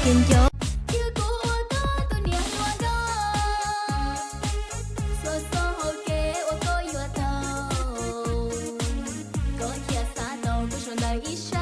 Ces nco, yog kuv ua koj tus niam hluas nkauj, xuas xo hauv kev ua koj yuav tau, koj thiaj xav tau kuv suav ntawm ib sab.